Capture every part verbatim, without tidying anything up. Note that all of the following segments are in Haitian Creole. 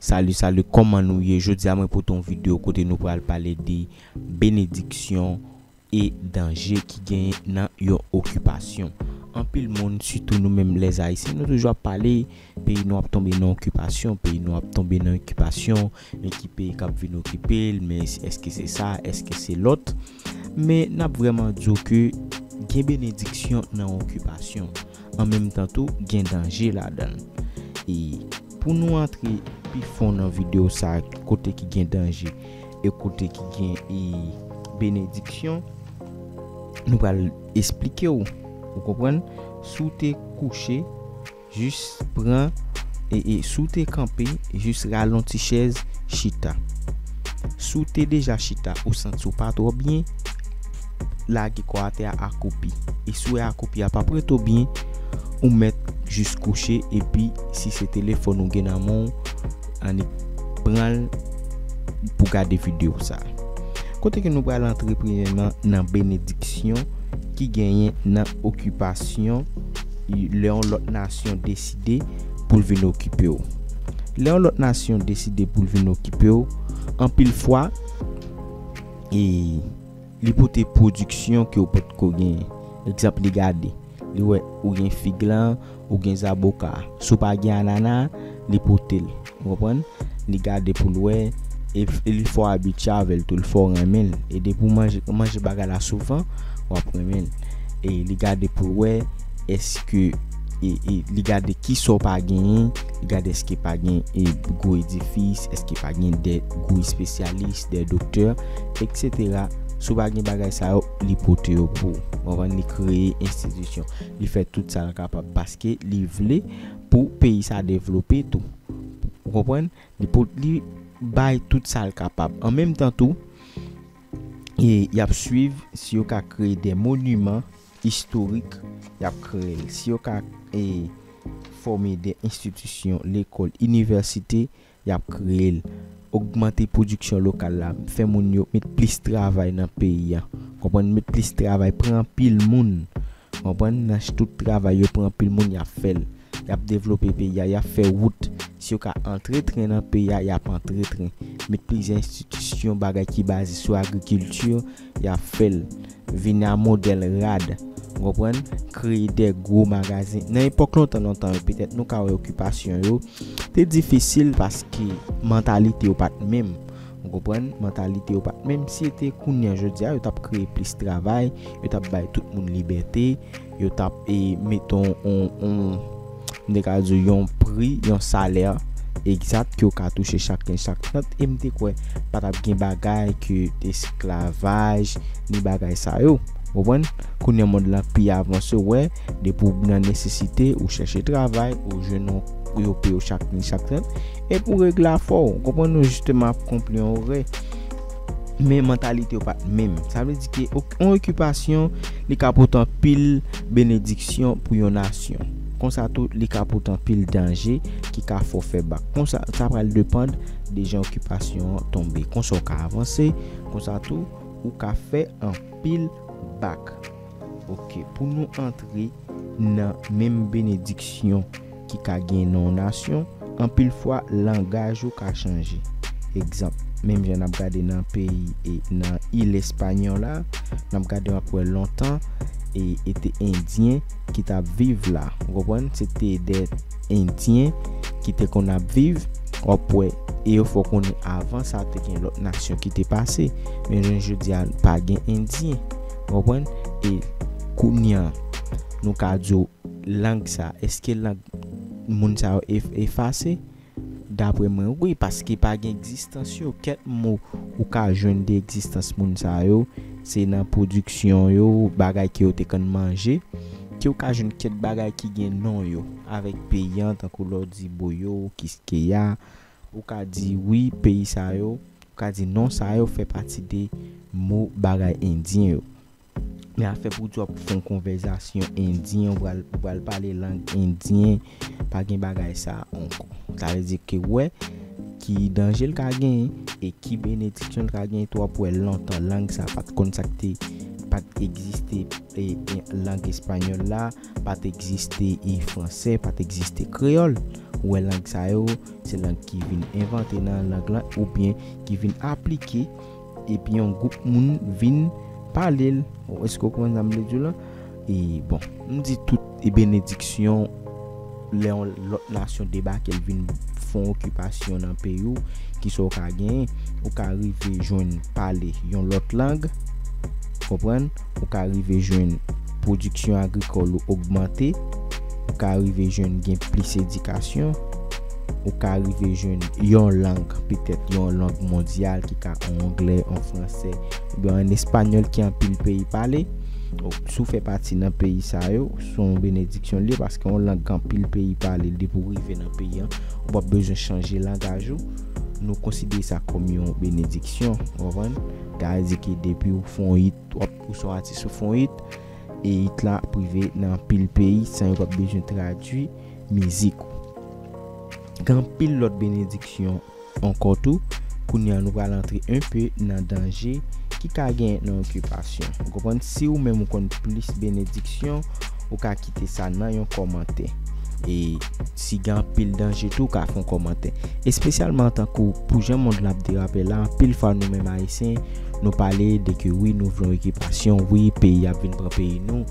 Salut, salut, kòman nou ye? Jodi a mwen pote yon videyo kote nou pral pale de benediksyon e danje ki genyen nan yon okipasyon. Anpil moun, sitou nou menm lèzayisyen, nou toujou ap pale, peyi nou ap tonbe nan okipasyon, peyi nou ap tonbe nan okipasyon, men ki peyi k ap vin okipe l, men èske se sa, èske se lòt? Men n ap vrèman di w ke gen benediksyon nan okipasyon. An menm tan tou, gen danje ladan l. E pou nou antre pi fon nan videyo sa a, kote ki gen danje e kote ki gen e benediksyon, nou pral esplike w. Ou konprann? Si w te kouche, jis pran e, e si w te kanpe, jis rale yon ti chèz, chita. Si w te deja chita, ou santi w pa twò byen, lage kò atè a, akwoupi. E si w wè akwoupi a p ap ret ou byen, ou mèt jis kouche, epi si se telefòn ou gen nan men w, annik pran l pou gade videyo sa a. Kote ke nou pral antre premyèman nan benediksyon ki genyen nan okipasyon, lè yon lòt nasyon deside pou l vin okipe w. Lè yon lòt nasyon deside pou l vin okipe w, anpil fwa, e li pote pwodiksyon ke w potko genyen. Egzanp, li gade, li wè ou gen fig lan, ou gen zaboka. Si w pa gen anana, li pote l. Ou konprann? Li gade pou l wè, e, e li fè w abitye avè l tou, li fè w renmen l. E depi w manje, manje bagay la souvan, w ap renmen l. E li gade pou l wè, èske, e, e li gade kisa w pa genyen, li gade èske pa gen, e, gwo edifis, èske pa gen de gwo espesyalis, de doktè, etsetera. Si w pa gen bagay sa yo, li pote yo pou ou. Ou konprann? Li kreye enstitisyon. Li fè tout sa l kapab paske li vle pou peyi sa devlope tou. Ou konprann? Li pou, li bay tout sa l kapab. An menm tan tou, e y ap swiv si yo ka kreye de moniman istorik, y ap kreye l. Si yo ka, e, fòme de enstitisyon, lekòl, inivèsite, y ap kreye l. Ogmante pwodiksyon lokal la, fè moun yo met plis travay nan peyi a. Konprann? Met plis travay, pran anpil moun. Konprann? Nan ch-, tout travay yo pran anpil moun, y ap fè l. Y ap devlope peyi a, y ap fè wout. Si yo ka antre tren nan peyi a, y ap antre tren. Met plizyè enstitisyon, bagay ki baze sou agrikilti, y ap fè l. Vin a modèl rad, ou konprann? Kreye de gwo magazen. Nan epòk lontan, lontan yo, petèt nou ka wè okipasyon yo te difisil paske mantalite yo pa t menm. Ou konprann? Mantalite yo pa t menm. Si se te kounye a jodi a, yo t ap kreye plis travay, yo t ap bay tout moun libète, yo t ap, e, mete yon, yon, yon, m te ka di w yon pri, yon salè egzak ke w ka touche chak ken, chak trant, e m te kwè pa t ap gen bagay ke esklavaj, ni bagay sa yo. Ou konprann? Kounye a mond lan pi avanse, w wè, depi w nan nesesite, ou chèche travay, ou jwenn yon, yo peye w chak ken, chak trant, epi w regle afè w. Ou konprann? Nou jisteman ap konpli yon orè. Men mantalite yo pa t menm. Sa vle di ke ok-, yon okipasyon, li ka pote anpil benediksyon pou yon nasyon. Konsa tou, li ka pote anpil danje ki ka fè w fè bak. Konsa, sa pral depann de jan okipasyon an tonbe. Konsa w ka avanse, konsa tou, ou ka fè anpil bak. Ok, pou nou antre nan menm benediksyon ki ka gen nan yon nasyon, anpil fwa langaj ou ka chanje. Egzanp, menm jan n ap gade nan peyi e nan il espanyòl la, n ap gade, w ap wè lontan e, e te endyen ki t ap viv la. Ou konprann? Se te de endyen ki te konn ap viv, w ap wè, e yo fè w konnen avan sa te gen lòt nasyon ki te pase. Men jounen jodi a, pa gen endyen. Ou konprann? E kounye a, nou ka di w lang sa, èske lang moun sa yo ef-, efase? Daprè mwen, wi, paske pa gen egzistans yo. Kèk mo ou ka jwenn de egzistans moun sa yo, se nan pwodiksyon yo, bagay ke yo te konn manje, ke ou ka jwenn kèk bagay ki gen non yo, avèk peyi an, tankou lè w di Boyo, Kiskeya, ou ka di wi, peyi sa yo, ou ka di non sa yo fè pati de mo bagay endyen yo. Men afè pou di w ap fè yon konvèsasyon endyen, ou pral, ou pral pale lang endyen, pa gen bagay sa ankò. Sa vle di ke w wè ki danje l ka genyen e ki benediksyon l ka genyen tou, w ap wè lontan lang sa pa t konn sa k te, pa t egziste, e, e, lang espanyòl la, pa t egziste, e, fransè, pa t egziste kreyòl. Ou wè lang sa yo, se lang ki vin envante nan lang lan oubyen ki vin aplike epi yon gwoup moun vin pale l. Èske w konprann sa m vle di w la? E bon, m di tout e benediksyon lè yon lòt nasyon debake l vin fè yon okipasyon nan peyi w, kisa w ka genyen? Ou ka rive jwenn pale yon lòt lang, konprann? Ou ka rive jwenn pwodiksyon agrikòl ou ogmante, ou ka rive jwenn gen plis edikasyon, ou ka rive jwenn yon lang, petèt yon lang mondyal ki ka an anglè, an fransè, oubyen an espanyòl ki anpil peyi pale. Si w fè pati nan peyi sa yo, se yon benediksyon l ye, paske yon lang anpil peyi pale, depi w rive nan peyi an, ou p ap bezwen chanje langaj ou. Nou konsidere sa kòm yon benediksyon, w konprann? Sa vle di ke depi w fè yon hit, w ap, ou se yon atis, ou fè yon hit, e hit la ap rive nan anpil peyi san yo p ap bezwen tradui mizik ou. Gen anpil lòt benediksyon ankò tou. Kounye a nou pral antre enpe nan danje ki ka gen nan okipasyon. Ou konprann? Si ou menm ou konn plis benediksyon, ou ka kite sa nan yon kòmantè. E si gen anpil danje tou, ou ka fè yon kòmantè. Espesyalman antanke ou, pou jan mond la ap derape la, anpil fwa nou menm Ayisyen, nou pale de ke wi, nou vle yon okipasyon, wi, peyi ap vin pran peyi nou.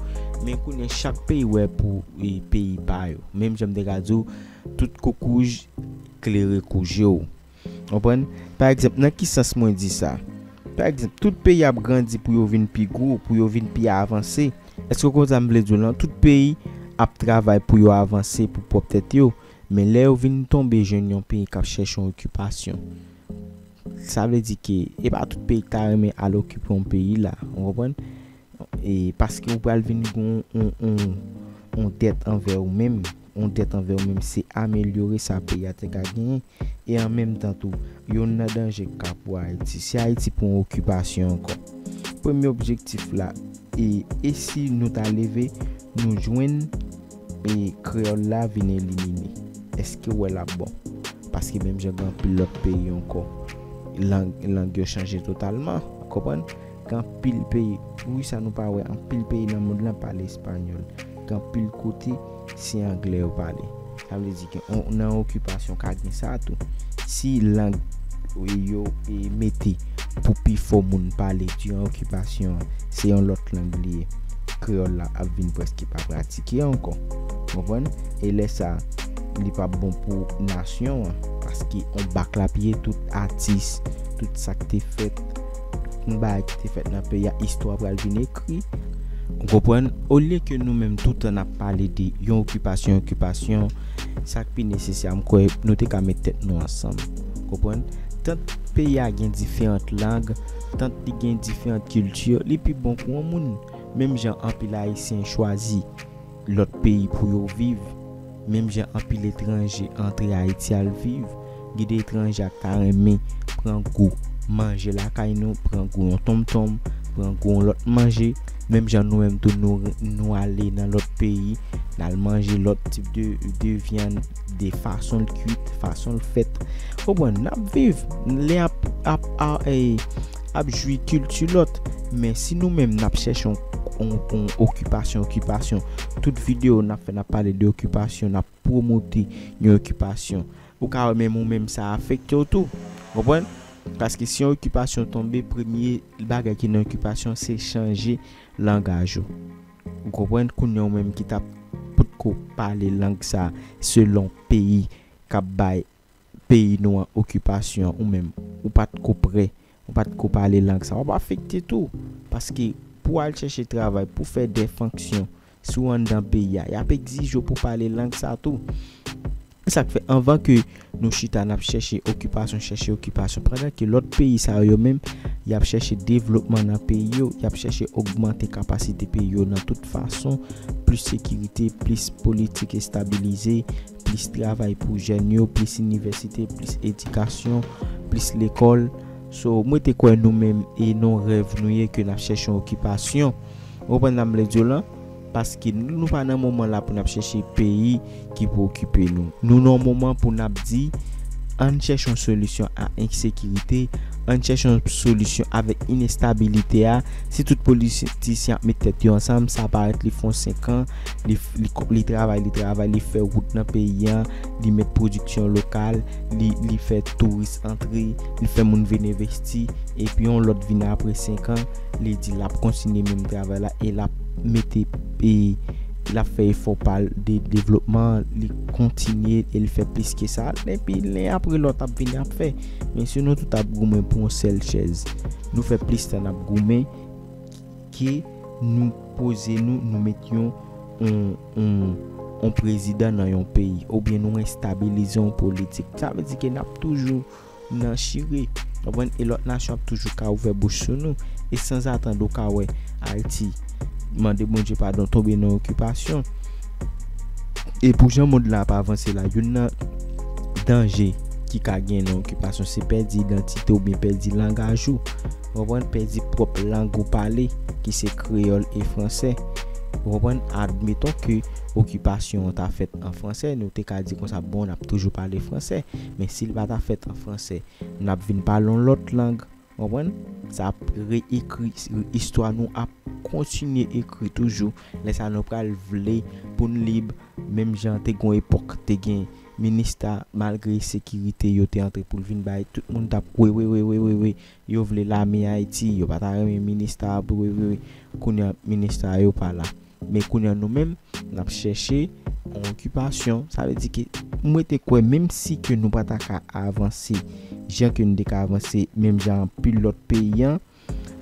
Men kounye a chak peyi wè pou e, peyi pa yo. Menm jan m te ka di w, tout koukouj klere kouje w. Konprann? Pa egzanp, nan ki sans mwen di sa? Pa egzanp, tout peyi ap grandi pou yo vin pi gwo, pou yo vin pi avanse. Èske w konprann sa m vle di w lan? Tout peyi ap travay pou yo avanse pou pwòp tèt yo. Men lè yo vin tonbe jwenn yon peyi k ap chèche yon okipasyon, sa vle di ke e pa tout peyi ki ta renmen al okipe yon peyi la. Ou konprann? E paske ou pral vin gen yon, yon, yon, yon dèt anvè ou menm. Yon dèt anvè ou menm, se amelyore sa peyi a te ka genyen. E an menm tan tou, youn nan danje k ka pou Ayiti, si Ayiti pran okipasyon ankò. Premye objektif la, e, e si nou ta leve, nou jwenn e kreyòl la vin elimine? Èske w wè l ap bon? Paske menm jan gen anpil lòt peyi ankò, lang, lang yo chanje totalman. Konprann? Gen anpil peyi, wi, sa nou pa wè, anpil peyi nan mond lan pale espanyòl. Gen anpil kote, se anglè yo pale. Sa vle di ke on, nan okipasyon ka gen sa tou. Si lang yo e mete pou pifò moun pale diran okipasyon an, se yon lòt lang li ye. Kreyòl la ap vin prèske pa pratike ankò. Konprann? E lè sa, li p ap bon pou nasyon an. Paske on bak l ap ye, tout atis, tout sa k te fèt, tout bagay ki te fèt nan peyi a, istwa pral vin ekri. Ou konprann? Olye ke nou menm toutan n ap pale de yon okipasyon, okipasyon, sa k pi nesesè, m kwè nou te ka met tèt nou ansanm. Konprann? Tant peyi a gen diferan lang, tant li gen diferan kilti, li pi bon pou yon moun. Menm jan anpil Ayisyen chwazi lòt peyi pou yo viv, menm jan anpil etranje antre Ayiti al viv, gen de etranje a k ta renmen pran gou manje lakay nou, pran gou yon tonmtonm, pran gou yon lòt manje, menm jan nou menm tou nou, nou ale nan lòt peyi, n al manje lòt tip de, de vyann, de fason l kuit, fason l fèt. Konprann, n ap viv, lè ap, ap, a, e, ap jwi kilti lòt. Men si nou menm n ap chèche yon, yon, yon okipasyon, okipasyon, tout videyo n ap fè, n ap pale de okipasyon, n ap pwomote yon okipasyon. Ou ka wè menm ou menm sa afekte w tou. Konprann? Paske si yon okipasyon tonbe, premye bagay ki nan okipasyon se chanje langaj ou. Ou konprann? Kounye a ou menm ki t ap potko pale lang sa selon peyi k ap bay peyi nou an okipasyon, ou menm, ou pa t ko prè, ou pa t ko pale lang sa, w ap afekte tou. Paske pou w al chèche travay, pou w fè de fonksyon, si w anndan peyi a, y ap egzije w pou w pale lang sa tou. E sa k fè, anvan ke nou chita, n ap chèche okipasyon, chèche okipasyon, pandan ke lòt peyi sa yo, yo menm, y ap chèche devlopman nan peyi yo, y ap chèche ogmante kapasite peyi yo nan tout fason, plis sekirite, plis politik estabilize, plis travay pou jèn yo, plis inivèsite, plis edikasyon, plis lekòl. So, mwen te kwè nou menm e nan rèv nou ye ke n ap chèche yon okipasyon. Ou konprann sa m vle di w lan? Paske nou, nou pa nan moman la pou n ap chèche peyi ki pou okipe nou. Nou nan yon moman pou n ap di, Ann chèche yon solisyon a ensekirite, ann chèche yon solisyon avèk inestabilite a. Si tout politisyen ap met tèt yo ansanm, sa parèt li fè yon senk an, li, li, li travay, li travay, li fè wout nan peyi an, li met pwodiksyon lokal, li, li fè touris antre, li fè moun vin envesti, epi yon lòt vin apre senk an, li di l ap kontinye menm travay la e l ap mete, e l ap fè efò pa l de devlopman, li kontinye e l fè plis ke sa. Epi len apre lòt ap vini ap fè. Men si nou tout ap goumen pou yon sèl chèz, nou fè plis tan n ap goumen ke nou poze nou, nou met yon, yon, yon, yon prezidan nan yon peyi, oubyen nou estabilize yon politik. Sa vle di ke n ap toujou nan chire. Konprann? E lòt nasyon ap toujou ka ouvè bouch sou nou. E sanzatann, ou ka wè Ayiti, mande Bondye padon, tonbe nan okipasyon. E pou jan mond la ap avanse la, youn nan danje ki ka gen nan okipasyon, se pèdi idantite oubyen pèdi langaj ou. Konprann? Pèdi pwòp lang ou pale, ki se kreyòl e fransè. Konprann? Admeton ke okipasyon an ta fèt an fransè, nou te ka di konsa, bon, n ap toujou pale fransè. Men si l pa ta fèt an fransè, n ap vin pale yon lòt lang. Konprann? Sa ap reyekri, istwa nou ap kontinye ekri toujou. Lè sa nou pral vle pou n lib, menm jan te gon epòk, te gen Minista, malgre sekirite yo te antre pou l vin bay, tout moun t ap wi, wi, wi, wi, wi, wi. Yo vle lame Ayiti, yo pa ta renmen Minista ap wi, wi, wi. Kounye a, Minista yo pa la. Men kounye a nou menm, n ap chèche yon okipasyon. Sa vle di ke m rete kwè, menm si ke nou pa ta ka avanse jan ke nou te ka avanse, menm jan anpil lòt peyi an,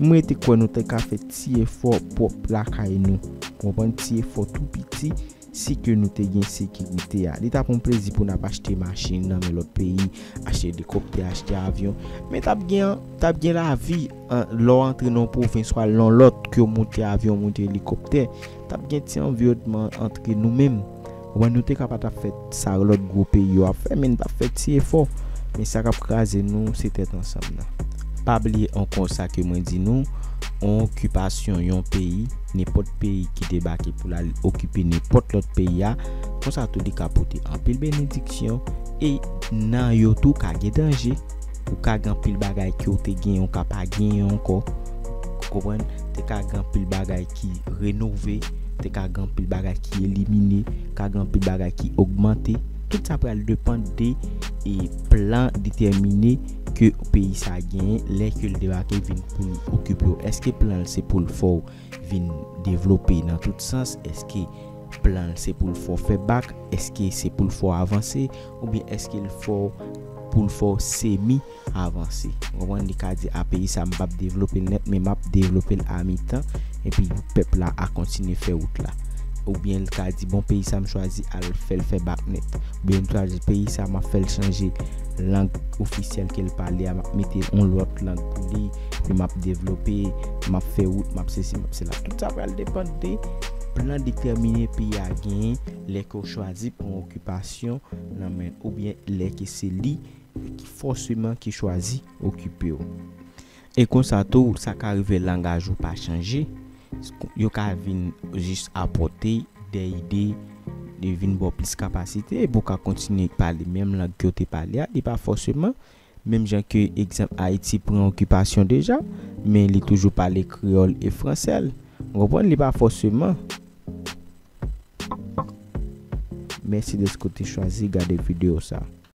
m rete kwè nou te ka fè ti efò pwòp lakay nou. Konprann? Ti efò tou piti, si ke nou te gen sekirite a. Li t ap yon plezi pou n ap achte machin nan men lòt peyi, achte elikoptè, achte avyon. Men t ap gen, t ap gen lavi, an, lè w antre nan yon pwovens, w al nan lòt, ke w moute avyon, moute elikoptè. T ap gen ti anviwònman antre nou menm. Wè, nou te ka pa t ap fè sa lòt gwo peyi yo ap fè, men n t ap fè ti efò. Men sa k ap kraze nou, se tèt ansanm nan. Pa bliye ankò sa ke mwen di nou, yon okipasyon yon peyi, nenpòt peyi ki debake pou l al okipe nenpòt lòt peyi a, konsa tou li ka pote anpil benediksyon, e nan yo tou ka gen danje. Ou ka gen anpil bagay ke w te genyen, ou ka pa genyen ankò. Ou konprann? Te ka gen anpil bagay ki renove, te ka gen anpil bagay ki elimine, ka gen anpil bagay ki ogmante. Tout sa pral depann de, e, plan detèmine ke peyi sa genyen lè ke l debake vin pou l okipe w. Èske plan l se pou l fè w vin devlope nan tout sans? Èske plan l se pou l fè w fè bak? Èske se pou l fè w avanse? Oubyen èske l fè w pou l fè w semi avanse? Ou konprann? Li ka di, a, peyi sa m p ap devlope l nèt, men m ap devlope l a mitan, epi pèp la a kontinye fè wout la. Oubyen l ka di, bon, peyi sa m chwazi al fè l fè bak nèt. Oubyen m chwazi peyi sa, m ap fè l chanje lang ofisyèl ke l pale a, m ap mete yon lòt lang pou li, epi m ap devlope, m ap fè wout, m ap sesi, m ap sela. Tout sa pral depann de plan detèmine peyi a genyen lè ke w chwazi pran okipasyon nan men l, oubyen lè ke se li ki fòseman ki chwazi okipe w. E konsa tou, sa ka rive langaj ou pa chanje. Yo ka vin jis apòte de ide, de vin ba w plis kapasite, epi w ka kontinye pale menm lang ke w te pale a. Li pa fòseman, menm jan ke egzanp Ayiti pran okipasyon deja, men li toujou pale kreyòl e fransè l. Ou konprann? Li pa fòseman. Mèsi dèske w te chwazi gade videyo sa.